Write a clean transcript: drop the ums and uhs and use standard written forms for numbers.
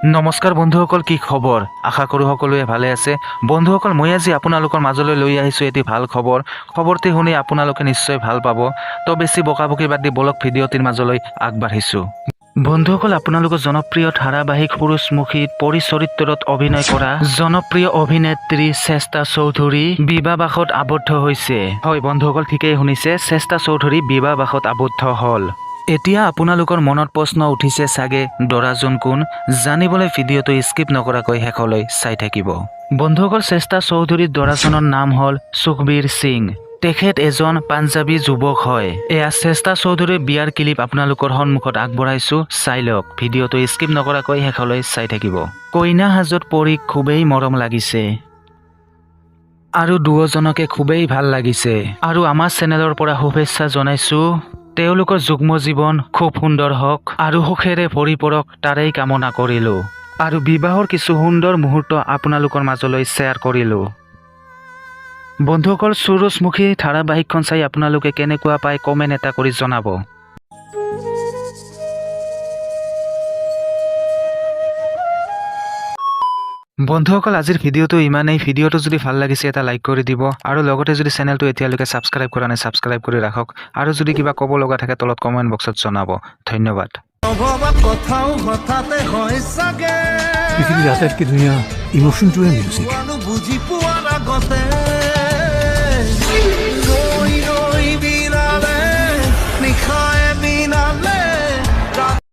নমস্কাৰ বন্ধুসকল, কি খবৰ? আশা কৰোঁ সকলোৱে ভালে আছে। বন্ধুসকল, মই আজি আপোনালোকৰ মাজলৈ লৈ আহিছোঁ এটি ভাল খবৰ। খবৰটি শুনি আপোনালোকে নিশ্চয় ভাল পাব। তো বেছি বকাবকি বাদ দি বলক, ভিডিঅ'টিৰ মাজলৈ আগবাঢ়িছোঁ। বন্ধুসকল, আপোনালোকৰ জনপ্ৰিয় ধাৰাবাহিক সুৰুজমুখীত পৰী চৰিত্ৰত অভিনয় কৰা জনপ্ৰিয় অভিনেত্ৰী শ্ৰেষ্ঠা চৌধুৰী বিবাহপাশত আবদ্ধ হৈছে। হয় বন্ধুসকল, ঠিকেই শুনিছে, শ্ৰেষ্ঠা চৌধুৰী বিবাহপাশত আবদ্ধ হ'ল। এতিয়া আপোনালোকৰ মনত প্ৰশ্ন উঠিছে চাগে, দৰাজন কোন? জানিবলৈ ভিডিঅ'টো স্কিপ নকৰাকৈ শেষলৈ চাই থাকিব। বন্ধুসকল, শ্ৰেষ্ঠা চৌধুৰীৰ দৰাজনৰ নাম হ'ল সুখবীৰ সিং। তেখেত এজন পাঞ্জাবী যুৱক হয়। এয়া শ্ৰেষ্ঠা চৌধুৰীৰ বিয়াৰ ক্লিপ আপোনালোকৰ সন্মুখত আগবঢ়াইছো, চাই লওক। ভিডিঅ'টো স্কিপ নকৰাকৈ শেষলৈ চাই থাকিব। কইনা সাজত পৰীক খুবেই মৰম লাগিছে আৰু দুয়োজনকে খুবেই ভাল লাগিছে। আৰু আমাৰ চেনেলৰ পৰা শুভেচ্ছা জনাইছো। তেওঁলোকৰ যুগ্ম জীৱন খুব সুন্দৰ হওক আৰু সুখেৰে ভৰি পৰক, তাৰেই কামনা কৰিলোঁ। আৰু বিবাহৰ কিছু সুন্দৰ মুহূৰ্ত আপোনালোকৰ মাজলৈ শ্বেয়াৰ কৰিলোঁ। বন্ধুসকল, সুৰুজমুখী ধাৰাবাহিকখন চাই আপোনালোকে কেনেকুৱা পায়, কমেণ্ট এটা কৰি জনাব। বন্ধুসকল, আজিৰ ভিডিঅ'টো ইমানেই। ভিডিঅ'টো যদি ভাল লাগিছে, এটা লাইক কৰি দিব আৰু লগতে যদি চেনেলটো এতিয়ালৈকে ছাবস্ক্ৰাইব কৰা নাই, ছাবস্ক্ৰাইব কৰি ৰাখক। আৰু যদি কিবা ক'ব লগা থাকে, তলত কমেণ্ট বক্সত জনাব। ধন্যবাদ। নভবা কথাও হঠাতে হয় চাগে। পৃথিৱীৰ আটাইতকৈ ধুনীয়া ইম'শ্যনটোৱে মিউজিক। বুজি পোৱাৰ আগতে।